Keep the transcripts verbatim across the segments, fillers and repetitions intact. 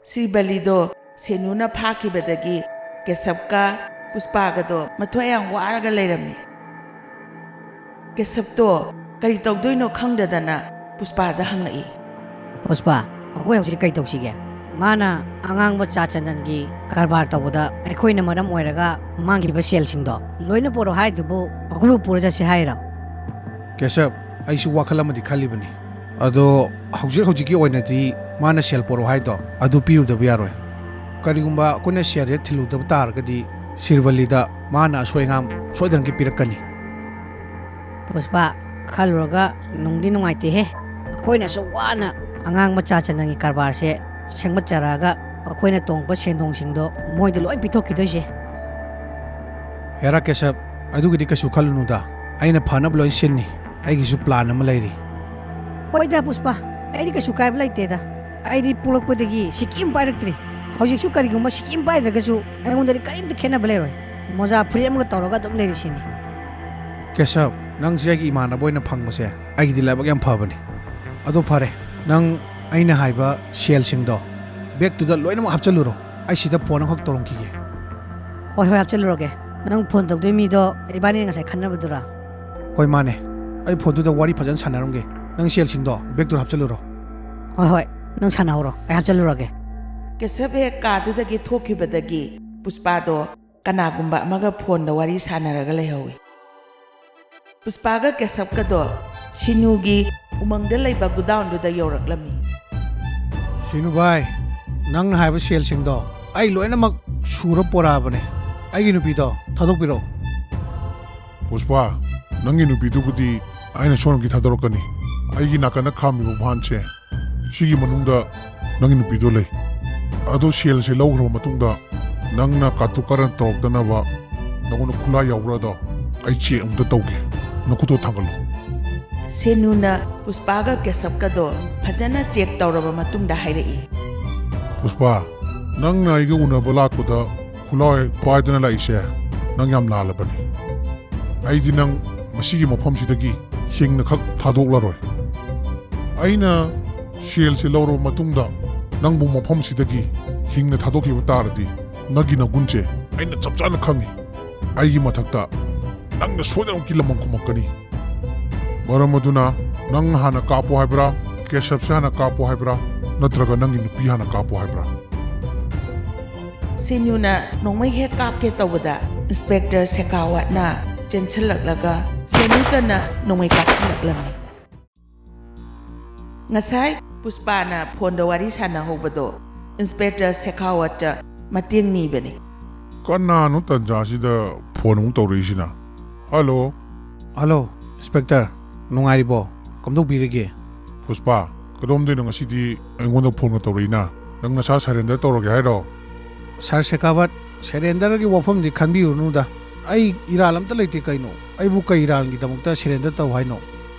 ꯁ꯭ꯔꯤꯕꯂꯤꯗꯣ ꯁꯦꯅꯨꯅ ꯐꯥꯈꯤꯕꯗꯒꯤ ꯀꯦꯁꯕꯀ ꯄꯨꯁꯄꯥꯒꯗꯣ ꯃꯊ꯭ꯋꯥꯏ ꯌꯥꯝ ꯋꯥꯔꯒ ꯂꯩꯔꯝꯃꯤ꯫ ꯀꯦꯁꯕꯇꯣ ꯀꯔꯤ ꯇꯧꯗꯣꯏꯅꯣ ꯈꯪꯗꯗꯅ ꯄꯨꯁꯄꯥꯗ ꯍꯪꯉꯛꯏ꯫ ꯄꯨꯁꯄꯥ, ꯑꯩꯈꯣꯏ ꯍꯧꯖꯤꯛ ꯀꯩ ꯇꯧꯁꯤꯒꯦ? ꯃꯥꯅ ꯑꯉꯥꯡꯕ ꯆꯥ ꯆꯟꯗꯟꯒꯤ ꯀꯔꯕꯥꯔ ꯇꯧꯕꯗ ꯑꯩꯈꯣꯏꯅ ꯃꯔꯝ ꯑꯣꯏꯔꯒ ꯃꯥꯡꯈꯤꯕ ꯁꯦꯜꯁꯤꯡꯗꯣ ꯂꯣꯏꯅ ꯄꯨꯔꯛꯑꯣ ꯍꯥꯏꯗꯨꯕꯨ ꯑꯩꯈꯣꯏꯕꯨ ꯄꯨꯔ ꯆꯠꯁꯤ ꯍꯥꯏꯔꯣ? ꯀꯦꯁꯕ, ꯑꯩꯁꯨ ꯋꯥꯈꯜ ꯑꯃꯗꯤ ꯈꯜꯂꯤꯕꯅꯤ꯫ ꯑꯗꯣ ꯍꯧꯖꯤꯛ ꯍꯧꯖꯤꯛꯀꯤ ꯑꯣꯏꯅꯗꯤ ꯃꯥꯅ ꯁꯦꯜ ꯄꯨꯔꯛꯑꯣ ꯍꯥꯏꯗꯣ ꯑꯗꯨ ꯄꯤꯔꯨꯗꯕ ꯌꯥꯔꯣꯏ꯫ ꯀꯔꯤꯒꯨꯝꯕ ꯑꯩꯈꯣꯏꯅ ꯁꯦꯜꯁꯦ ꯊꯤꯜꯂꯨꯗꯕ ꯇꯥꯔꯒꯗꯤ ꯁꯤꯔꯕꯂꯤꯗ ꯃꯥꯅ ꯑꯁꯣꯏ ꯑꯉꯥꯝ ꯁꯣꯏꯗꯅꯒꯤ ꯄꯤꯔꯛꯀꯅꯤ꯫ ꯄꯨꯁꯄꯥ, ꯈꯜꯂꯨꯔꯒ ꯅꯨꯡꯗꯤ ꯅꯨꯡꯉꯥꯏꯇꯦꯍꯦ꯫ ꯑꯩꯈꯣꯏꯅ ꯑꯁꯨꯛ ꯋꯥꯅ ꯑꯉꯥꯡ ꯃꯆꯥ ꯆꯟꯗꯟꯒꯤ ꯀꯔꯕꯥꯔꯁꯦ ꯁꯦꯝꯒꯠꯆꯔꯛꯑꯒ ꯑꯩꯈꯣꯏꯅ ꯇꯣꯡꯕ ꯁꯦꯟꯗꯣꯡꯁꯤꯡꯗꯣ ꯃꯣꯏꯗ ꯂꯣꯏ ꯄꯤꯊꯣꯛꯈꯤꯗꯣꯏꯁꯦ꯫ ꯍꯦꯔꯥ ꯀꯦꯁꯕ, ꯑꯗꯨꯒꯤꯗꯤ ꯀꯩꯁꯨ ꯈꯜꯂꯨꯅꯨꯗ꯫ ꯑꯩꯅ ꯐꯅꯕ ꯂꯣꯏ ꯁꯤꯟꯅꯤ꯫ ꯑꯩꯒꯤꯁꯨ ꯄ꯭ꯂꯥꯟ ꯑꯃ ꯂꯩꯔꯤ꯫ ꯍꯣꯏꯗ ꯄꯨꯁꯄꯥ, ꯑꯩꯗꯤ ꯀꯩꯁꯨ ꯀꯥꯏꯕ ꯂꯩꯇꯦꯗ꯫ ꯑꯩꯗꯤ ꯄꯣꯛꯂꯛꯄꯗꯒꯤ ꯁꯤꯀꯤ ꯑꯃ ꯄꯥꯏꯔꯛꯇ꯭ꯔꯤ꯫ ꯍꯧꯖꯤꯛꯁꯨ ꯀꯔꯤꯒꯨꯝꯕ ꯁꯤꯀꯤ ꯑꯃ ꯄꯥꯏꯗ꯭ꯔꯒꯁꯨ ꯑꯩꯉꯣꯟꯗꯗꯤ ꯀꯔꯤꯝꯇ ꯈꯦꯠꯅꯕ ꯂꯩꯔꯣꯏ꯫ ꯃꯣꯖꯥ ꯐꯨꯔꯤꯠ ꯑꯃꯒ ꯇꯧꯔꯒ ꯑꯗꯨꯝ ꯂꯩꯔꯤꯁꯤꯅꯤ꯫ ꯀꯦꯁꯕ, ꯅꯪꯁꯦ ꯑꯩꯒꯤ ꯏꯃꯥꯟꯅꯕ ꯑꯣꯏꯅ ꯐꯪꯕꯁꯦ ꯑꯩꯒꯤꯗꯤ ꯂꯥꯏꯕꯛ ꯌꯥꯝ ꯐꯕꯅꯤ꯫ ꯑꯗꯣ ꯐꯔꯦ, ꯅꯪ ꯑꯩꯅ ꯍꯥꯏꯕ ꯁꯦꯜꯁꯤꯡꯗꯣ ꯕꯦꯛꯇꯨꯗ ꯂꯣꯏꯅꯃꯛ ꯍꯥꯞꯆꯜꯂꯨꯔꯣ꯫ ꯑꯩ ꯁꯤꯗ ꯐꯣꯟ ꯑꯃꯈꯛ ꯇꯧꯔꯝꯈꯤꯒꯦ꯫ ꯍꯣꯏ, ꯍꯣꯏ, ꯍꯥꯞꯆꯜꯂꯨꯔꯒꯦ꯫ ꯅꯪ ꯐꯣꯟ ꯇꯧꯗꯣꯏ ꯃꯤꯗꯣ ꯏꯕꯥꯅꯤꯅ ꯉꯁꯥꯏ ꯈꯟꯅꯕꯗꯨꯔꯥ? ꯍꯣꯏ, ꯃꯥꯅꯦ꯫ ꯑꯩ ꯐꯣꯟꯗꯨꯗ ꯋꯥꯔꯤ ꯐꯖꯅ ꯁꯥꯟꯅꯔꯝꯒꯦ꯫ ꯅꯪ ꯁꯦꯜꯁꯤꯡꯗꯣ ꯕꯦꯛꯇꯨꯗ ꯍꯥꯞꯆꯜꯂꯨꯔꯣ꯫ ꯍꯣꯏ, ꯍꯣꯏ, ꯅꯪ ꯁꯥꯟꯅꯍꯧꯔꯣ, ꯑꯩ ꯍꯥꯞꯆꯜꯂꯨꯔꯒꯦ꯫ ꯀꯦꯁꯕ ꯍꯦꯛ ꯀꯥꯗꯨꯗꯒꯤ ꯊꯣꯛꯈꯤꯕꯗꯒꯤ ꯄꯨꯁꯄꯥꯗꯣ ꯀꯅꯥꯒꯨꯝꯕ ꯑꯃꯒ ꯐꯣꯟꯗ ꯋꯥꯔꯤ ꯁꯥꯟꯅꯔꯒ ꯂꯩꯍꯧꯏ꯫ ꯄꯨꯁꯄꯥꯒ ꯀꯦꯁꯕꯀꯗꯣ ꯁꯤꯅꯨꯒꯤ ꯎꯃꯪꯗ ꯂꯩꯕ ꯒꯨꯗꯥꯎꯟꯗꯨꯗ ꯌꯧꯔꯛꯂꯝꯃꯤ꯫ ꯁꯤꯅꯨ ꯚꯥꯏ, ꯅꯪꯅ ꯍꯥꯏꯕ ꯁꯦꯜꯁꯤꯡꯗꯣ ꯑꯩ ꯂꯣꯏꯅꯃꯛ ꯁꯨꯔ ꯄꯣꯔꯛꯑꯕꯅꯦ꯫ ꯑꯩꯒꯤ ꯅꯨꯄꯤꯗꯣ ꯊꯥꯗꯣꯛꯄꯤꯔꯛꯑꯣ꯫ ꯄꯨꯁꯄꯥ, ꯅꯪꯒꯤ ꯅꯨꯄꯤꯗꯨꯕꯨꯗꯤ ꯑꯩꯅ ꯁꯣꯝꯒꯤ ꯊꯥꯗꯣꯔꯛꯀꯅꯤ꯫ ꯑꯩꯒꯤ ꯅꯥꯀꯟꯗ ꯈꯥꯝꯃꯤꯕ ꯚꯥꯟꯁꯦ, ꯁꯤꯒꯤ ꯃꯅꯨꯡꯗ ꯅꯪꯒꯤ ꯅꯨꯄꯤꯗꯣ ꯂꯩ꯫ ꯑꯗꯣ ꯁꯦꯜꯁꯦ ꯂꯧꯈ꯭ꯔꯕ ꯃꯇꯨꯡꯗ ꯅꯪꯅ ꯀꯥꯇꯨ ꯀꯥꯔꯟ ꯇꯧꯔꯛꯇꯅꯕ ꯅꯉꯣꯟꯗ ꯈꯨꯠꯂꯥꯏ ꯌꯥꯎꯕ꯭ꯔꯥꯗꯣ ꯑꯩ ꯆꯦꯛ ꯑꯝꯇ ꯇꯧꯒꯦ꯫ ꯅꯈꯨꯠꯇꯣ ꯊꯥꯡꯒꯠꯂꯣ꯫ ꯁꯦꯅꯨꯅ ꯄꯨꯁꯄꯥꯒ ꯀꯦꯁꯕꯀꯗꯣ ꯐꯖꯅ ꯆꯦꯛ ꯇꯧꯔꯕ ꯃꯇꯨꯡꯗ ꯍꯥꯏꯔꯛꯏ꯫ ꯄꯨꯁꯄꯥ, ꯅꯪꯅ ꯑꯩꯒ ꯎꯅꯕ ꯂꯥꯛꯄꯗ ꯈꯨꯠꯂꯥꯏ ꯄꯥꯏꯗꯅ ꯂꯥꯛꯏꯁꯦ ꯅꯪ ꯌꯥꯝ ꯂꯥꯜꯂꯕꯅꯤ꯫ ꯑꯩꯗꯤ ꯅꯪ ꯃꯁꯤꯒꯤ ꯃꯐꯝꯁꯤꯗꯒꯤ ꯍꯤꯡꯅ ꯈꯛ ꯊꯥꯗꯣꯛꯂꯔꯣꯏ꯫ ꯑꯩꯅ ꯁꯦꯜꯁꯦ ꯂꯧꯔꯕ ꯃꯇꯨꯡꯗ ꯅꯪꯕꯨ ꯃꯐꯝꯁꯤꯗꯒꯤ ꯍꯤꯡꯅ ꯊꯥꯗꯣꯛꯈꯤꯕ ꯇꯥꯔꯗꯤ, ꯅꯪꯒꯤ ꯅꯒꯨꯟꯁꯦ ꯑꯩꯅ ꯆꯞ ꯆꯥꯅ ꯈꯪꯉꯤ꯫ ꯑꯩꯒꯤ ꯃꯊꯛꯇ ꯅꯪꯅ ꯁꯣꯏꯗꯅꯃꯛꯀꯤ ꯂꯃꯟ ꯈꯨꯝꯃꯛꯀꯅꯤ꯫ ꯃꯔꯝ ꯑꯗꯨꯅ ꯅꯪ ꯍꯥꯟꯅ ꯀꯥꯞꯄꯣ ꯍꯥꯏꯕ꯭ꯔꯥ, ꯀꯦꯁꯕꯁꯦ ꯍꯥꯟꯅ ꯀꯥꯞꯄꯣ ꯍꯥꯏꯕ꯭ꯔꯥ, ꯅꯠꯇ꯭ꯔꯒ ꯅꯪꯒꯤ ꯅꯨꯄꯤ ꯍꯥꯟꯅ ꯀꯥꯞꯄꯣ ꯍꯥꯏꯕ꯭ꯔꯥ? ꯁꯤꯅꯨꯅ ꯅꯣꯡꯃꯩ ꯍꯦꯛ ꯀꯥꯞꯀꯦ ꯇꯧꯕꯗ, ꯏꯟꯁꯄꯦꯛꯇꯔ ꯁꯦꯀꯥꯋꯠꯅ ꯆꯦꯟꯁꯤꯜꯂꯛꯂꯒ ꯁꯦꯅꯨꯇꯅ ꯅꯣꯡꯃꯩ ꯀꯥꯞꯁꯤꯜꯂꯛꯂꯝꯃꯤ꯫ ꯉꯁꯥꯏ ꯄꯨꯁꯄꯥꯅ ꯐꯣꯟꯗ ꯋꯥꯔꯤ ꯁꯥꯟꯅꯍꯧꯕꯗꯣ ꯏꯟꯁꯄꯦꯛꯇꯔ ꯁꯦꯈꯥꯋꯠꯇ ꯃꯇꯦꯡ ꯅꯤꯕꯅꯤ꯫ ꯀꯅꯥꯅꯣ ꯇꯟꯖꯥꯁꯤꯗ ꯐꯣꯟ ꯑꯃꯨꯛ ꯇꯧꯔꯛꯏꯁꯤꯅ? ꯍꯜꯂꯣ꯫ Hello, inspector. ꯅꯨꯡꯉꯥꯏꯔꯤꯕꯣ? ꯀꯝꯗꯧꯕꯤꯔꯤꯒꯦ? ꯄꯨꯁꯄꯥ, ꯀꯗꯣꯝꯗꯩꯅꯣ ꯉꯁꯤꯗꯤ ꯑꯩꯉꯣꯟꯗ ꯐꯣꯟꯒ ꯇꯧꯔꯛꯏꯅ? ꯅꯪ ꯅꯁꯥ ꯁꯔꯦꯟꯗꯔ ꯇꯧꯔꯒꯦ ꯍꯥꯏꯔꯣ? ꯁꯥꯔ ꯁꯦꯈꯥꯋꯠ, ꯁꯔꯦꯟꯗꯔꯒꯤ ꯋꯥꯐꯝꯗꯤ ꯈꯟꯕꯤꯔꯨꯅꯨꯗ꯫ ꯑꯩ ꯏꯔꯥꯜ ꯑꯝꯇ ꯂꯩꯇꯦ ꯀꯩꯅꯣ꯫ ꯑꯩꯕꯨ ꯀꯩ ꯏꯔꯥꯜꯒꯤꯗꯃꯛꯇ ꯁꯔꯦꯟꯗꯔ ꯇꯧ ꯍꯥꯏꯅꯣ?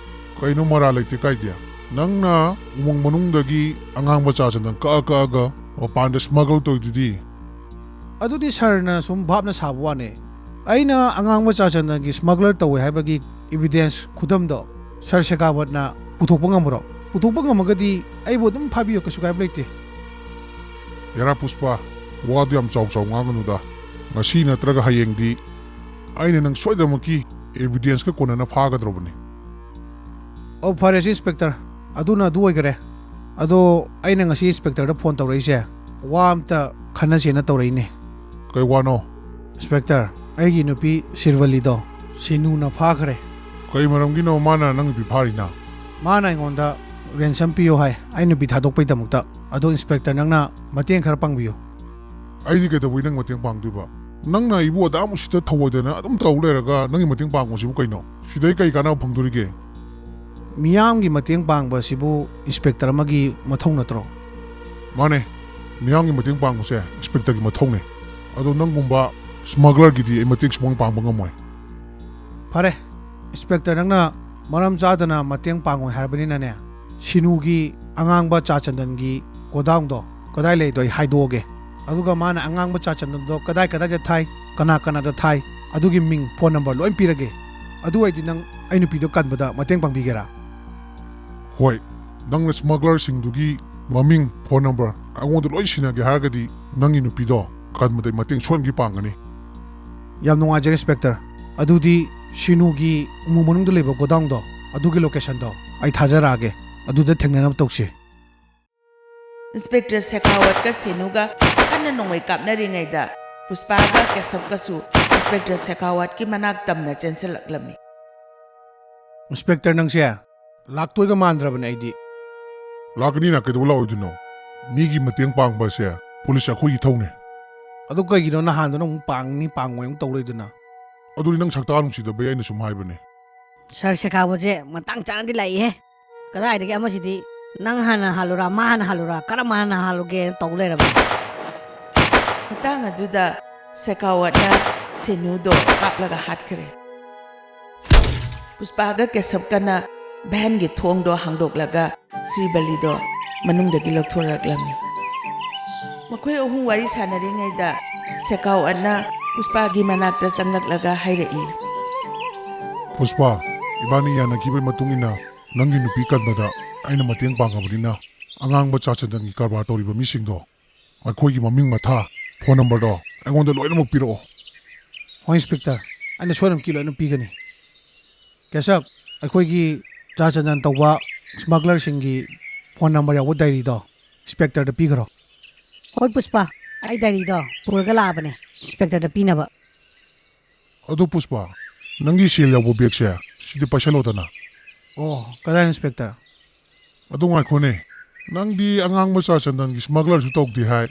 ꯀꯩꯅꯣ ꯃꯔꯥꯜ ꯂꯩꯇꯦ ꯀꯥꯏꯗꯤ? ꯅꯪꯅ ꯎꯃꯪ ꯃꯅꯨꯡꯗꯒꯤ ꯑꯉꯥꯡꯕ ꯆꯥ ꯆꯟꯗꯟ ꯀꯛꯑ ꯀꯛꯑꯒ ꯃꯄꯥꯟꯗ ꯁ꯭ꯃꯒꯜ ꯇꯧꯔꯤꯗꯨꯗꯤ? ꯑꯗꯨꯗꯤ ꯁꯥꯔꯅ ꯁꯨꯝ ꯚꯥꯞꯅ ꯁꯥꯕ ꯋꯥꯅꯦ꯫ ꯑꯩꯅ ꯑꯉꯥꯡꯕ ꯆꯥ ꯆꯟꯗꯟꯒꯤ ꯁ꯭ꯃꯒꯂꯔ ꯇꯧꯋꯦ ꯍꯥꯏꯕꯒꯤ ꯏꯕꯤꯗꯦꯟꯁ ꯈꯨꯗꯝꯗꯣ ꯁꯥꯔ ꯁꯦꯈꯥꯋꯠꯅ ꯄꯨꯊꯣꯛꯄ ꯉꯝꯕ꯭ꯔꯣ? ꯄꯨꯊꯣꯛꯄ ꯉꯝꯃꯒꯗꯤ ꯑꯩꯕꯨ ꯑꯗꯨꯝ ꯐꯥꯕꯤꯌꯨ, ꯀꯩꯁꯨ ꯀꯥꯏꯕ ꯂꯩꯇꯦ꯫ ꯌꯥꯔꯥ ꯄꯨꯁꯄꯥ, ꯋꯥꯗꯨ ꯌꯥꯝ ꯆꯥꯎ ꯆꯥꯎ ꯉꯥꯡꯒꯅꯨꯗ꯫ ꯉꯁꯤ ꯅꯠꯇ꯭ꯔꯒ ꯍꯌꯦꯡꯗꯤ ꯑꯩꯅ ꯅꯪ ꯁꯣꯏꯗꯅꯃꯛꯀꯤ ꯏꯕꯤꯗꯦꯟꯁꯀ ꯀꯣꯟꯅꯅ ꯐꯥꯒꯗꯧꯔꯕꯅꯤ꯫ ꯑꯣ, ꯐꯔꯦꯁꯦ ꯏꯟꯁꯄꯦꯛꯇꯔ, ꯑꯗꯨꯅ ꯑꯗꯨ ꯑꯣꯏꯈꯔꯦ꯫ ꯑꯗꯣ ꯑꯩꯅ ꯉꯁꯤ ꯏꯟꯁꯄꯦꯛꯇꯔꯗ ꯐꯣꯟ ꯇꯧꯔꯛꯏꯁꯦ ꯋꯥ ꯑꯝꯇ ꯈꯟꯅꯁꯦꯅ ꯇꯧꯔꯛꯏꯅꯦ꯫ ꯀꯩ ꯋꯥꯅꯣ? ꯏꯟꯁꯄꯦꯛꯇꯔ, ꯑꯩꯒꯤ ꯅꯨꯄꯤ ꯁꯤꯔꯕꯂꯤꯗꯣ ꯁꯤꯅꯨꯅ ꯐꯥꯈ꯭ꯔꯦ꯫ ꯀꯩ ꯃꯔꯝꯒꯤꯅꯣ ꯃꯥꯅ ꯅꯪ ꯅꯨꯄꯤ ꯐꯥꯔꯤꯅ? ꯃꯥꯅ ꯑꯩꯉꯣꯟꯗ ꯔꯦꯟꯁꯝ ꯄꯤꯌꯣ ꯍꯥꯏ, ꯑꯩ ꯅꯨꯄꯤ ꯊꯥꯗꯣꯛꯄꯩꯗꯃꯛꯇ꯫ ꯑꯗꯣ ꯏꯟꯁꯄꯦꯛꯇꯔ, ꯅꯪꯅ ꯃꯇꯦꯡ ꯈꯔ ꯄꯥꯡꯕꯤꯌꯨ꯫ ꯑꯩꯗꯤ ꯀꯩꯗꯧꯕꯩ ꯅꯪ ꯃꯇꯦꯡ ꯄꯥꯡꯗꯣꯏꯕ? ꯅꯪꯅ ꯑꯩꯕꯨ ꯑꯗꯥꯝ ꯎꯁꯤꯠꯇ ꯊꯧꯑꯣꯏꯗꯅ ꯑꯗꯨꯝ ꯇꯧ ꯂꯩꯔꯒ ꯅꯪꯒꯤ ꯃꯇꯦꯡ ꯄꯥꯡꯕꯁꯤꯕꯨ ꯀꯩꯅꯣ? ꯁꯤꯗꯩ ꯀꯩ ꯀꯥꯟꯅꯕ ꯐꯪꯗꯣꯔꯤꯒꯦ? ꯃꯤꯌꯥꯝꯒꯤ ꯃꯇꯦꯡ ꯄꯥꯡꯕ ꯑꯁꯤꯕꯨ ꯏꯟꯁꯄꯦꯛꯇꯔ ꯑꯃꯒꯤ ꯃꯊꯧ ꯅꯠꯇ꯭ꯔꯣ? ꯃꯥꯅꯦ, ꯃꯤꯌꯥꯝꯒꯤ ꯃꯇꯦꯡ ꯄꯥꯡꯕꯁꯦ ꯏꯟꯁꯄꯦꯛꯇꯔꯒꯤ ꯃꯊꯧꯅꯦ꯫ ꯑꯗꯣ ꯅꯪꯒꯨꯝꯕ ꯁ꯭ꯃꯒꯂꯔꯒꯤꯗꯤ ꯑꯩ ꯃꯇꯦꯡ ꯁꯨꯡꯄꯥꯡ ꯄꯥꯡꯕ ꯉꯝꯃꯣꯏ꯫ ꯐꯔꯦ, ꯏꯟꯁꯄꯦꯛꯇꯔ, ꯅꯪꯅ ꯃꯔꯝ ꯆꯥꯗꯅ ꯃꯇꯦꯡ ꯄꯥꯡꯉꯣꯏ ꯍꯥꯏꯔꯕꯅꯤꯅꯅꯦ, ꯁꯤꯅꯨꯒꯤ ꯑꯉꯥꯡꯕ ꯆꯥ ꯆꯟꯗꯟꯒꯤ ꯒꯣꯗꯥꯎꯟꯗꯣ ꯀꯗꯥꯏ ꯂꯩꯗꯣ ꯑꯩ ꯍꯥꯏꯗꯣꯛꯑꯒꯦ꯫ ꯑꯗꯨꯒ ꯃꯥꯅ ꯑꯉꯥꯡꯕ ꯆꯥ ꯆꯟꯗꯟꯗꯣ ꯀꯗꯥꯏ ꯀꯗꯥꯏꯗ ꯊꯥꯏ, ꯀꯅꯥ ꯀꯅꯥꯗ ꯊꯥꯏ, ꯑꯗꯨꯒꯤ ꯃꯤꯡ, ꯐꯣꯟ ꯅꯝꯕꯔ ꯂꯣꯏ ꯄꯤꯔꯒꯦ꯫ ꯑꯗꯨ ꯑꯣꯏꯔꯗꯤ ꯅꯪ ꯑꯩ ꯅꯨꯄꯤꯗꯣ ꯀꯟꯕꯗ ꯃꯇꯦꯡ ꯄꯥꯡꯕꯤꯒꯦꯔꯥ? ꯍꯣꯏ, ꯅꯪꯅ ꯁ꯭ꯃꯒꯂꯔꯁꯤꯡꯗꯨꯒꯤ ꯃꯃꯤꯡ, ꯐꯣꯟ ꯅꯝꯕꯔ ꯑꯩꯉꯣꯟꯗ ꯂꯣꯏ ꯁꯤꯟꯅꯒꯦ ꯍꯥꯏꯔꯒꯗꯤ ꯅꯪꯒꯤ ꯅꯨꯄꯤꯗꯣ ꯀꯟꯕꯗ ꯑꯩ ꯃꯇꯦꯡ ꯁꯣꯏꯗꯅꯒꯤ ꯄꯥꯡꯒꯅꯤ꯫ ꯌꯥꯝ ꯅꯨꯡꯉꯥꯏꯖꯔꯦ, ꯏꯟꯁꯄꯦꯛꯇꯔ꯫ ꯑꯗꯨꯗꯤ ꯁꯤꯅꯨꯒꯤ ꯎꯃꯪ ꯃꯅꯨꯡꯗ ꯂꯩꯕ ꯒꯣꯗꯥꯎꯟꯗꯣ, ꯑꯗꯨꯒꯤ ꯂꯣꯀꯦꯁꯟꯗꯣ ꯑꯩ ꯊꯥꯖꯔꯛꯑꯒꯦ, ꯑꯗꯨꯗ ꯊꯦꯡꯅꯅꯕ ꯇꯧꯁꯤ꯫ ꯏꯟꯁꯄꯦꯛꯇꯔ ꯁꯦꯈꯥꯋꯠꯀ ꯁꯤꯅꯨꯒ ꯀꯟꯅ ꯅꯣꯡꯃꯩ ꯀꯥꯞꯅꯔꯤꯉꯩꯗ ꯄꯨꯁꯄꯥꯒ ꯀꯦꯁꯕꯀꯁꯨ ꯏꯟꯁꯄꯦꯛꯇꯔ ꯁꯦꯈꯥꯋꯠꯀꯤ ꯃꯅꯥꯛ ꯇꯝꯅ ꯆꯦꯟꯁꯤꯜꯂꯛꯂꯝꯃꯤ꯫ ꯏꯟꯁꯄꯦꯛꯇꯔ, ꯅꯪꯁꯦ ꯂꯥꯛꯇꯣꯏꯒ ꯃꯥꯟꯗ꯭ꯔꯕꯅꯦ ꯑꯩꯗꯤ꯫ ꯂꯥꯛꯀꯅꯤꯅ ꯀꯩꯗꯧꯕ ꯂꯥꯛꯑꯣꯏꯗꯣꯏꯅꯣ? ꯃꯤꯒꯤ ꯃꯇꯦꯡ ꯄꯥꯡꯕꯁꯦ ꯄꯨꯂꯤꯁ ꯑꯩꯈꯣꯏꯒꯤ ꯏꯊꯧꯅꯦ꯫ ꯑꯗꯨ ꯀꯩꯒꯤꯅꯣ ꯅꯍꯥꯟꯗꯨꯅ ꯑꯃꯨꯛ ꯄꯥꯡꯅꯤ ꯄꯥꯡꯉꯣꯏ ꯑꯃꯨꯛ ꯇꯧ ꯂꯩꯗꯨꯅ? ꯑꯗꯨꯗꯤ ꯅꯪ ꯁꯛꯇꯥ ꯅꯨꯡꯁꯤꯗꯕꯩ ꯑꯩꯅ ꯁꯨꯝ ꯍꯥꯏꯕꯅꯦ꯫ ꯁꯥꯔ ꯁꯦꯈꯥꯋꯠꯁꯦ ꯃꯇꯥꯡ ꯆꯥꯅꯗꯤ ꯂꯥꯛꯏꯍꯦ꯫ ꯀꯗꯥꯏꯗꯒꯤ ꯑꯃꯁꯤꯗꯤ ꯅꯪ ꯍꯥꯟꯅ ꯍꯥꯜꯂꯨꯔꯥ, ꯃꯥ ꯍꯥꯟꯅ ꯍꯥꯜꯂꯨꯔꯥ, ꯀꯔꯝꯕ ꯍꯥꯟꯅ ꯍꯥꯜꯂꯨꯒꯦꯅ ꯇꯧ ꯂꯩꯔꯕꯅꯤ꯫ ꯃꯇꯥꯡ ꯑꯗꯨꯗ ꯁꯦꯈꯥꯋꯠꯅ ꯁꯦꯅꯨꯗꯣ ꯀꯥꯞꯂꯒ ꯍꯥꯠꯈ꯭ꯔꯦ꯫ ꯄꯨꯁꯄꯥꯒ ꯀꯦꯁꯕꯀꯅ ꯚꯦꯟꯒꯤ ꯊꯣꯡꯗꯣ ꯍꯥꯡꯗꯣꯛꯂꯒ ꯁ꯭ꯔꯤꯕꯂꯤꯗꯣ ꯃꯅꯨꯡꯗꯒꯤ ꯂꯧꯊꯣꯔꯛꯂꯝꯃꯤ꯫ ꯃꯈꯣꯏ ꯑꯍꯨꯝ ꯋꯥꯔꯤ ꯁꯥꯟꯅꯔꯤꯉꯩꯗ ꯁꯦꯈꯥꯋꯠꯅ ꯄꯨꯁꯄꯥꯒꯤ ꯃꯅꯥꯛꯇ ꯆꯪꯂꯛꯂꯒ ꯍꯥꯏꯔꯛꯏ꯫ ꯄꯨꯁꯄꯥ, ꯏꯕꯥꯅꯤ ꯌꯥꯅꯈꯤꯕꯒꯤ ꯃꯇꯨꯡ ꯏꯟꯅ ꯅꯪꯒꯤ ꯅꯨꯄꯤ ꯀꯟꯕꯗ ꯑꯩꯅ ꯃꯇꯦꯡ ꯄꯥꯡꯉꯕꯅꯤꯅ ꯑꯉꯥꯡꯕ ꯆꯥ ꯆꯟꯗꯟꯒꯤ ꯀꯔꯕꯥꯔ ꯇꯧꯔꯤꯕ ꯃꯤꯁꯤꯡꯗꯣ, ꯃꯈꯣꯏꯒꯤ ꯃꯃꯤꯡ ꯃꯊꯥ, ꯐꯣꯟ ꯅꯝꯕꯔꯗꯣ ꯑꯩꯉꯣꯟꯗ ꯂꯣꯏꯅꯃꯛ ꯄꯤꯔꯛꯑꯣ꯫ ꯍꯣꯏ ꯏꯟꯁꯄꯦꯛꯇꯔ, ꯑꯩꯅ ꯁꯣꯏꯗꯅꯃꯛꯀꯤ ꯂꯣꯏꯅ ꯄꯤꯒꯅꯤ꯫ ꯀꯦꯁꯕ, ꯑꯩꯈꯣꯏꯒꯤ ꯆꯥ ꯆꯟꯗꯟ ꯇꯧꯕ ꯁ꯭ꯃꯒꯂꯔꯁꯤꯡꯒꯤ ꯐꯣꯟ ꯅꯝꯕꯔ ꯌꯥꯎꯕ ꯗꯥꯏꯔꯤꯗꯣ ꯏꯟꯁꯄꯦꯛꯇꯔꯗ ꯄꯤꯈ꯭ꯔꯣ꯫ ꯍꯣꯏ ꯄꯨꯁꯄꯥ, ꯑꯩ ꯗꯥꯏꯔꯤꯗꯣ ꯄꯨꯔꯒ ꯂꯥꯛꯑꯕꯅꯦ ꯏꯟꯁꯄꯦꯛꯇꯔꯗ ꯄꯤꯅꯕ꯫ ꯑꯗꯣ ꯄꯨꯁꯄꯥ, ꯅꯪꯒꯤ ꯁꯦꯜ ꯌꯥꯎꯕ ꯕꯦꯒꯁꯦ ꯁꯤꯗꯤ ꯄꯥꯏꯁꯜꯂꯣꯗꯅ꯫ ꯑꯣ, ꯀꯗꯥꯏ ꯏꯟꯁꯄꯦꯛꯇꯔ? ꯑꯗꯨ ꯉꯥꯏꯈꯣꯅꯦ, ꯅꯪꯗꯤ ꯑꯉꯥꯡ ꯃꯆꯥ ꯆꯟꯗꯟꯒꯤ ꯁ꯭ꯃꯒꯂꯔꯁꯨ ꯇꯧꯗꯦ ꯍꯥꯏ,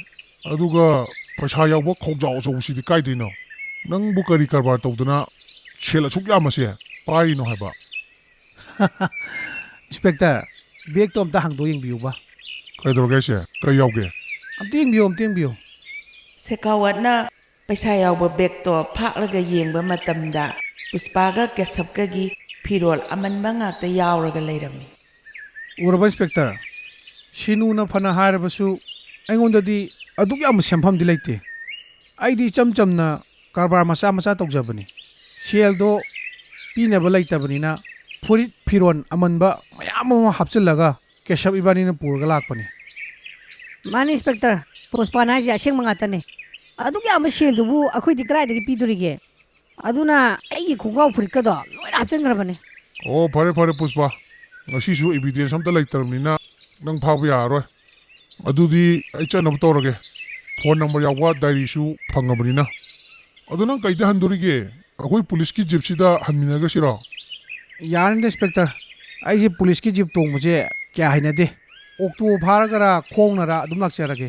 ꯑꯗꯨꯒ ꯄꯩꯁꯥ ꯌꯥꯎꯕ ꯈꯧꯖꯥꯎ ꯑꯆꯧꯕꯁꯤꯗꯤ ꯀꯥꯏꯗꯩꯅꯣ? ꯅꯪꯕꯨ ꯀꯔꯤ ꯀꯔꯕꯥꯔ ꯇꯧꯗꯅ ꯁꯦꯜ ꯑꯁꯨꯛ ꯌꯥꯝꯕꯁꯦ ꯄꯥꯏꯔꯤꯅꯣ ꯍꯥꯏꯕ? ꯏꯟꯁꯄꯦꯛꯇꯔ, ꯕꯦꯒꯇꯣ ꯑꯝꯇ ꯍꯥꯡꯗꯣꯛ ꯌꯦꯡꯕꯤꯌꯨꯕ꯫ ꯀꯩꯗꯧꯔꯒꯦ ꯍꯥꯏꯁꯦ? ꯀꯩ ꯌꯥꯎꯒꯦ? ꯑꯝꯇ ꯌꯦꯡꯕꯤꯌꯨ, ꯑꯝꯇ ꯌꯦꯡꯕꯤꯌꯨ꯫ ꯁꯦꯈꯥꯋꯠꯅ ꯄꯩꯁꯥ ꯌꯥꯎꯕ ꯕꯦꯒꯇꯣ ꯐꯥꯛꯂꯒ ꯌꯦꯡꯕ ꯃꯇꯝꯗ ꯄꯨꯁꯄꯥꯒ ꯀꯦꯁꯕꯀꯒꯤ ꯐꯤꯔꯣꯜ ꯑꯃꯟꯕ ꯉꯥꯛꯇ ꯌꯥꯎꯔꯒ ꯂꯩꯔꯝꯃꯤ꯫ ꯎꯔꯕ ꯏꯟꯁꯄꯦꯛꯇꯔ? ꯁꯤꯅꯨꯅ ꯐꯅ ꯍꯥꯏꯔꯕꯁꯨ ꯑꯩꯉꯣꯟꯗꯗꯤ ꯑꯗꯨꯛ ꯌꯥꯝꯕ ꯁꯦꯟꯐꯝꯗꯤ ꯂꯩꯇꯦ꯫ ꯑꯩꯗꯤ ꯏꯆꯝ ꯆꯝꯅ ꯀꯔꯕꯥꯔ ꯃꯆꯥ ꯃꯆꯥ ꯇꯧꯖꯕꯅꯤ꯫ ꯁꯦꯜꯗꯣ ꯄꯤꯅꯕ ꯂꯩꯇꯕꯅꯤꯅ ꯐꯨꯔꯤꯠ ꯐꯤꯔꯣꯜ ꯑꯃꯟꯕ ꯃꯌꯥꯝ ꯑꯃ ꯍꯥꯞꯆꯤꯜꯂꯒ ꯀꯦꯁꯕ ꯏꯕꯥꯅꯤꯅ ꯄꯨꯔꯒ ꯂꯥꯛꯄꯅꯤ꯫ ꯃꯥꯅꯤ, ꯏꯟꯁꯄꯦꯛꯇꯔ꯫ ꯄꯨꯁꯄꯥꯅ ꯍꯥꯏꯁꯦ ꯑꯁꯦꯡꯕ ꯉꯥꯛꯇꯅꯦ꯫ ꯑꯗꯨꯛ ꯌꯥꯝꯕ ꯁꯦꯜꯗꯨꯕꯨ ꯑꯩꯈꯣꯏꯗꯤ ꯀꯗꯥꯏꯗꯒꯤ ꯄꯤꯗꯣꯔꯤꯒꯦ? ꯑꯗꯨꯅ ꯑꯩꯒꯤ ꯈꯣꯡꯒ꯭ꯔꯥꯎ ꯐꯨꯔꯤꯠꯀꯗꯣ ꯂꯣꯏꯅ ꯍꯥꯞꯆꯤꯟꯈ꯭ꯔꯕꯅꯦ꯫ ꯑꯣ, ꯐꯔꯦ, ꯐꯔꯦ, ꯄꯨꯁꯄꯥ꯫ ꯉꯁꯤꯁꯨ ꯏꯕꯤꯗꯦꯟꯁ ꯑꯝꯇ ꯂꯩꯇ꯭ꯔꯕꯅꯤꯅ ꯅꯪ ꯐꯥꯕ ꯌꯥꯔꯔꯣꯏ꯫ ꯑꯗꯨꯗꯤ ꯑꯩ ꯆꯠꯅꯕ ꯇꯧꯔꯒꯦ꯫ ꯐꯣꯟ ꯅꯝꯕꯔ ꯌꯥꯎꯕ ꯗꯥꯏꯔꯤꯁꯨ ꯐꯪꯉꯕꯅꯤꯅ꯫ ꯑꯗꯣ ꯅꯪ ꯀꯩꯗ ꯍꯟꯗꯣꯔꯤꯒꯦ? ꯑꯩꯈꯣꯏ ꯄꯨꯂꯤꯁꯀꯤ ꯖꯤꯞꯁꯤꯗ ꯍꯟꯃꯤꯟꯅꯈ꯭ꯔꯁꯤꯔꯣ? ꯌꯥꯔꯅꯤꯗ, ꯏꯟꯁꯄꯦꯛꯇꯔ꯫ ꯑꯩꯁꯦ ꯄꯨꯂꯤꯁꯀꯤ ꯖꯤꯞ ꯇꯣꯡꯕꯁꯦ ꯀꯌꯥ ꯍꯩꯅꯗꯦ꯫ ꯑꯣꯛꯇꯣ ꯐꯥꯔꯒꯔ ꯈꯣꯡꯅꯔ ꯑꯗꯨꯝ ꯂꯥꯛꯆꯔꯒꯦ꯫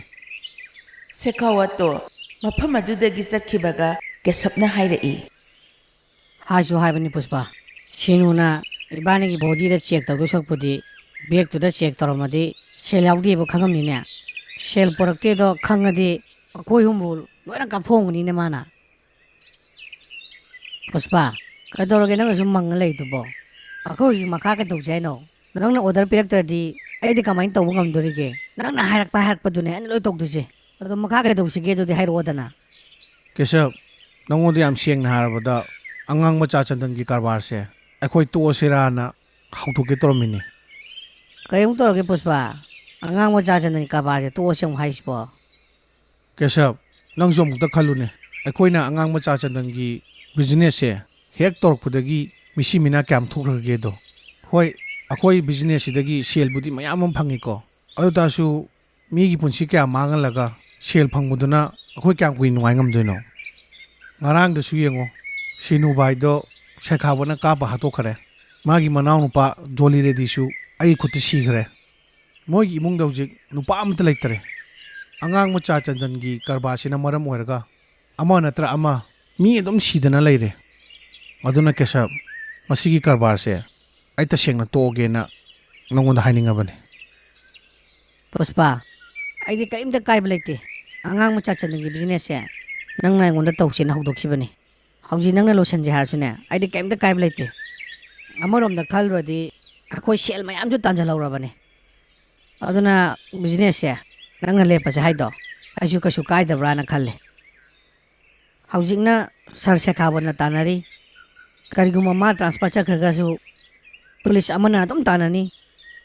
ꯁꯦꯈꯥꯋꯠꯇꯣ ꯃꯐꯝ ꯑꯗꯨꯗꯒꯤ ꯆꯠꯈꯤꯕꯒ ꯀꯦꯁꯞꯅ ꯍꯥꯏꯔꯛꯏ꯫ ꯍꯥꯏꯁꯨ ꯍꯥꯏꯕꯅꯤ ꯄꯨꯁꯄꯥ, ꯁꯤꯅꯨꯅ ꯏꯕꯥꯅꯤꯒꯤ ꯕꯣꯗꯤꯗ ꯆꯦꯛ ꯇꯧꯗꯣꯏ ꯁꯔꯨꯛꯄꯨꯗꯤ ꯕꯦꯛꯇꯨꯗ ꯆꯦꯛ ꯇꯧꯔꯝꯃꯗꯤ ꯁꯦꯜ ꯌꯥꯎꯗꯦꯕ ꯈꯪꯉꯝꯅꯤꯅꯦ꯫ ꯁꯦꯜ ꯄꯣꯔꯛꯇꯦꯗꯣ ꯈꯪꯉꯗꯤ ꯑꯩꯈꯣꯏ ꯑꯍꯨꯝꯕꯨ ꯂꯣꯏꯅ ꯀꯥꯞꯊꯣꯛꯑꯝꯒꯅꯤꯅꯦ ꯃꯥꯅ꯫ ꯄꯨꯁꯄꯥ, ꯀꯩꯗꯧꯔꯒꯦ ꯅꯪꯅ ꯁꯨꯝ ꯃꯪꯉ ꯂꯩꯗꯨꯕꯣ? ꯑꯩꯈꯣꯏ ꯍꯧꯖꯤꯛ ꯃꯈꯥ ꯀꯩꯗꯧꯁꯦ ꯍꯥꯏꯅꯣ? ꯅꯪꯅ ꯑꯣꯔꯗꯔ ꯄꯤꯔꯛꯇ꯭ꯔꯗꯤ ꯑꯩꯗꯤ ꯀꯃꯥꯏꯅ ꯇꯧꯕ ꯉꯝꯗꯣꯔꯤꯒꯦ? ꯅꯪꯅ ꯍꯥꯏꯔꯛꯄ ꯍꯥꯏꯔꯛꯄꯗꯨꯅꯦ ꯑꯩꯅ ꯂꯣꯏ ꯇꯧꯗꯣꯏꯁꯦ꯫ ꯑꯗꯣ ꯃꯈꯥ ꯀꯩꯗꯧꯁꯤꯒꯦ ꯑꯗꯨꯗꯤ ꯍꯥꯏꯔꯛꯑꯣꯗꯅ꯫ ꯀꯦꯁꯕ, ꯅꯪꯉꯣꯟꯗ ꯌꯥꯝ ꯁꯦꯡꯅ ꯍꯥꯏꯔꯕꯗ, ꯑꯉꯥꯡ ꯃꯆꯥ ꯆꯟꯗꯟꯒꯤ ꯀꯔꯕꯥꯔꯁꯦ ꯑꯩꯈꯣꯏ ꯇꯣꯛꯑꯁꯤꯔꯥꯅ ꯍꯧꯗꯣꯛꯀꯦ ꯇꯧꯔꯝꯃꯤꯅꯤ꯫ ꯀꯔꯤꯃꯨꯛ ꯇꯧꯔꯒꯦ ꯄꯨꯁꯄꯥ? ꯑꯉꯥꯡ ꯃꯆꯥ ꯆꯟꯗꯟꯒꯤ ꯀꯔꯕꯥꯔꯁꯦ ꯇꯣꯛꯑꯁꯤ ꯑꯃꯨꯛ ꯍꯥꯏꯁꯤꯕꯣ? ꯀꯦꯁꯕ, ꯅꯪꯁꯨ ꯑꯃꯨꯛꯇ ꯈꯜꯂꯨꯅꯦ꯫ ꯑꯩꯈꯣꯏꯅ ꯑꯉꯥꯡ ꯃꯆꯥ ꯆꯟꯗꯟꯒꯤ ꯕꯤꯖꯤꯅꯦꯁꯁꯦ ꯍꯦꯛ ꯇꯧꯔꯛꯄꯗꯒꯤ ꯃꯤꯁꯤ ꯃꯤꯅꯥ ꯀꯌꯥꯝ ꯊꯣꯛꯈ꯭ꯔꯒꯦꯗꯣ꯫ ꯍꯣꯏ, ꯑꯩꯈꯣꯏ ꯕꯤꯖꯤꯅꯦꯁꯁꯤꯗꯒꯤ ꯁꯦꯜꯕꯨꯗꯤ ꯃꯌꯥꯝ ꯑꯃ ꯐꯪꯉꯤꯀꯣ, ꯑꯗꯨ ꯇꯥꯔꯁꯨ ꯃꯤꯒꯤ ꯄꯨꯟꯁꯤ ꯀꯌꯥ ꯃꯥꯡꯍꯜꯂꯒ ꯁꯦꯜ ꯐꯪꯕꯗꯨꯅ ꯑꯩꯈꯣꯏ ꯀꯌꯥꯝ ꯀꯨꯏꯅ ꯅꯨꯡꯉꯥꯏ ꯉꯝꯗꯣꯏꯅꯣ? ꯉꯔꯥꯡꯗꯁꯨ ꯌꯦꯡꯉꯣ, ꯁꯤꯅꯨ ꯚꯥꯏꯗꯣ ꯁꯦꯈꯥꯕꯅ ꯀꯥꯞꯄ ꯍꯥꯠꯇꯣꯛꯈꯔꯦ꯫ ꯃꯥꯒꯤ ꯃꯅꯥꯎꯅꯨꯄꯥ ꯖꯣꯂꯤ ꯔꯦꯗꯤꯁꯨ ꯑꯩꯒꯤ ꯈꯨꯠꯇ ꯁꯤꯈ꯭ꯔꯦ꯫ ꯃꯣꯏꯒꯤ ꯏꯃꯨꯡꯗ ꯍꯧꯖꯤꯛ ꯅꯨꯄꯥ ꯑꯃꯠꯇ ꯂꯩꯇꯔꯦ꯫ ꯑꯉꯥꯡ ꯃꯆꯥ ꯆꯟꯗꯟꯒꯤ ꯀꯔꯕꯥꯔꯁꯤꯅ ꯃꯔꯝ ꯑꯣꯏꯔꯒ ꯑꯃ ꯅꯠꯇ꯭ꯔ ꯑꯃ ꯃꯤ ꯑꯗꯨꯝ ꯁꯤꯗꯅ ꯂꯩꯔꯦ꯫ ꯑꯗꯨꯅ ꯀꯦꯁꯕ, ꯃꯁꯤꯒꯤ ꯀꯔꯕꯥꯔꯁꯦ ꯑꯩ ꯇꯁꯦꯡꯅ ꯇꯣꯛꯑꯒꯦꯅ ꯅꯉꯣꯟꯗ ꯍꯥꯏꯅꯤꯡꯉꯕꯅꯤ꯫ ꯄꯨꯁꯄꯥ, ꯑꯩꯗꯤ ꯀꯔꯤꯝꯇ ꯀꯥꯏꯕ ꯂꯩꯇꯦ꯫ ꯑꯉꯥꯡ ꯃꯆꯥ ꯆꯟꯗꯟꯒꯤ ꯕꯤꯖꯤꯅꯦꯁꯁꯦ ꯅꯪꯅ ꯑꯩꯉꯣꯟꯗ ꯇꯧꯁꯦꯅ ꯍꯧꯗꯣꯛꯈꯤꯕꯅꯤ꯫ ꯍꯧꯖꯤꯛ ꯅꯪꯅ ꯂꯣꯏꯁꯤꯟꯁꯦ ꯍꯥꯏꯔꯁꯨꯅꯦ, ꯑꯩꯗꯤ ꯀꯔꯤꯝꯇ ꯀꯥꯏꯕ ꯂꯩꯇꯦ꯫ ꯑꯃꯔꯣꯝꯗ ꯈꯜꯂꯨꯔꯗꯤ ꯑꯩꯈꯣꯏ ꯁꯦꯜ ꯃꯌꯥꯝꯁꯨ ꯇꯥꯟꯁꯤꯜꯍꯧꯔꯕꯅꯤ꯫ ꯑꯗꯨꯅ ꯕꯤꯖꯤꯅꯦꯁꯁꯦ ꯅꯪꯅ ꯂꯦꯞꯄꯁꯦ ꯍꯥꯏꯗꯣ ꯑꯩꯁꯨ ꯀꯩꯁꯨ ꯀꯥꯏꯗꯕ꯭ꯔꯥꯅ ꯈꯜꯂꯦ꯫ ꯍꯧꯖꯤꯛꯅ ꯁꯥꯔ ꯁꯦꯈꯥꯋꯠꯅ ꯇꯥꯟꯅꯔꯤ꯫ ꯀꯔꯤꯒꯨꯝꯕ ꯃꯥ ꯇ꯭ꯔꯥꯟꯁꯐꯔ ꯆꯠꯈ꯭ꯔꯒꯁꯨ ꯄꯨꯂꯤꯁ ꯑꯃꯅ ꯑꯗꯨꯝ ꯇꯥꯟꯅꯅꯤ꯫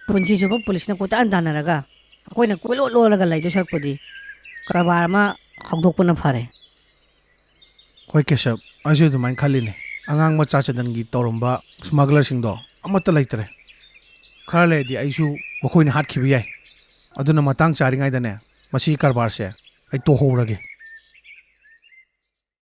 ꯄꯨꯟꯁꯤ ꯆꯨꯞꯄ ꯄꯨꯂꯤꯁꯅ ꯀꯣꯏꯇꯥꯟ ꯇꯥꯟꯅꯔꯒ ꯑꯩꯈꯣꯏꯅ ꯀꯣꯏꯂꯣꯠ ꯂꯣꯠꯂꯒ ꯂꯩꯗꯣꯏ ꯁꯔꯨꯛꯄꯨꯗꯤ ꯀꯔꯕꯥꯔ ꯑꯃ ꯍꯧꯗꯣꯛꯄꯅ ꯐꯔꯦ꯫ ꯍꯣꯏ ꯀꯦꯁꯕ, ꯑꯩꯁꯨ ꯑꯗꯨꯃꯥꯏꯅ ꯈꯜꯂꯤꯅꯦ꯫ ꯑꯉꯥꯡ ꯃꯆꯥ ꯆꯗꯟꯒꯤ ꯇꯧꯔꯝꯕ ꯁ꯭ꯃꯒꯂꯔꯁꯤꯡꯗꯣ ꯑꯃꯠꯇ ꯂꯩꯇ꯭ꯔꯦ꯫ ꯈꯔ ꯂꯩꯔꯗꯤ ꯑꯩꯁꯨ ꯃꯈꯣꯏꯅ ꯍꯥꯠꯈꯤꯕ ꯌꯥꯏ꯫ ꯑꯗꯨꯅ ꯃꯇꯥꯡ ꯆꯥꯔꯤꯉꯩꯗꯅꯦ, ꯃꯁꯤꯒꯤ ꯀꯔꯕꯥꯔꯁꯦ ꯑꯩ ꯇꯣꯛꯍꯧꯔꯒꯦ꯫